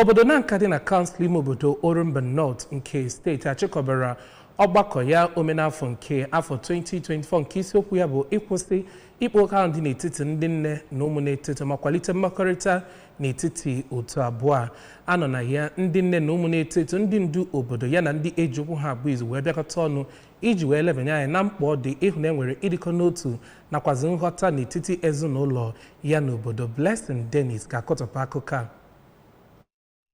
Obodo Nanka dị na kansụl ime obodo Orumba North nke steeti achịkọbara ọgbakọ ya omenafọ nke afọ 2024 nke isiokwu ya bụ ịkwụsị ịkpa oke ahụ dị n'etiti ndị nne na ụmụ na-eto eto ma kwalite mmekọrịta n'etiti otu abụọ a anọ na ya, ndị nne na ụmụ na-eto eto, ndị ndu obodo ya na ndị eji okwu ha abụ izu wee bịakọta ọnụ iji wee lebanye anya na mkpa ọ dị ịhụ na e nwere ịdịkọ n'otu nakwazi nghọta n'etiti ezinụlọ ya na obodo. Blessing Dennis ga-akọtọpụ akụkọ a.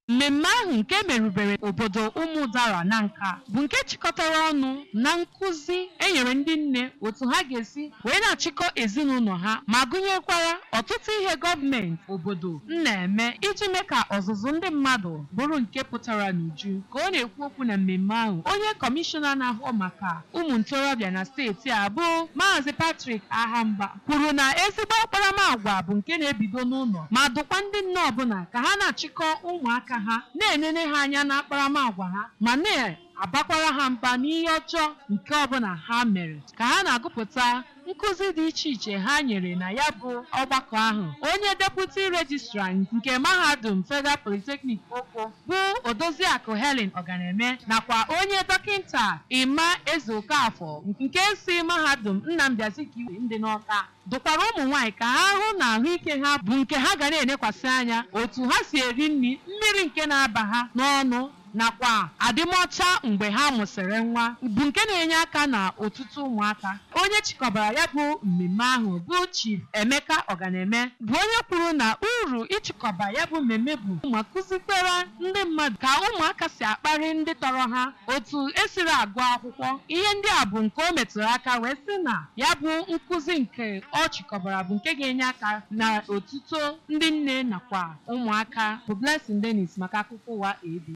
Mmemme ahụ nke merubere obodo Ụmụdara Nanka bụ nke chịkọtara ọnụ na nkụzi enyere ndị nne otu ha ga-esi wee na-achịkọ ezinụlọ ha, ma gụnyekwara ọtụtụ ihe gọọmenti obodo na-eme iji mee ka ọzụzụ ndị mmadụ bụrụ nke pụtara n'uju. Ka ọ na-ekwu okwu na mmemme ahụ, onye kọmishọna na-ahụ maka ụmụ ntorobịa na steeti a bụ Maazị Patrick Ahamba kwuru na ezigbo akparamagwa bụ nke na-ebido n'ụlọ, ma dụkwa ndị nne ọbụla ka ha na-achịkọ ụmụaka ha, na-enene ha anya na akparamagwa ha, ma na-abakwara ha mba n'ihe ọjọọ nke ọbụla ha mere. Ka ha na-agụpụta nkụzi dị iche iche ha nyere na ya bụ ọgbakọ ahụ, onye deputy registrar nke mahadum Federal Polytechnic Oko bụ Odoziakụ Helen Ọganeme nakwa onye dọkịnta Emma Ezeokafọ nke si mahadum Nnamdi Azikiwe ndị n'Ọka dụkwara ụmụ nwaanyị ka ha hụ na ahụike ha bụ nke ha ga na-enekwasị anya, otu ha si eri nri, mmiri nke na-aba ha n'ọnụ nakwa adịmọcha mgbe ha mụsịrị nwa, bụ nke na-enye aka na ọtụtụ ụmụaka. Onye chịkọbara ya bụ mmemme ahụ bụ Chief Emeka Ọganeme, bụ onye kwuru na uru ịchịkọba ya bụ mmemme bụ ma kụzikwere ndị mmadụ ka ụmụaka si akparị ndị tọrọ ha, otu esiri agụ akwụkwọ. Ihe ndị a bụ nke o metụrụ aka wee sị na ya bụ nkụzi nke ọ chịkọbara bụ nke ga-enye aka na otuto ndị nne nakwa ụmụaka. Bụ Blessing Dennis maka akụkọ ụwa AB.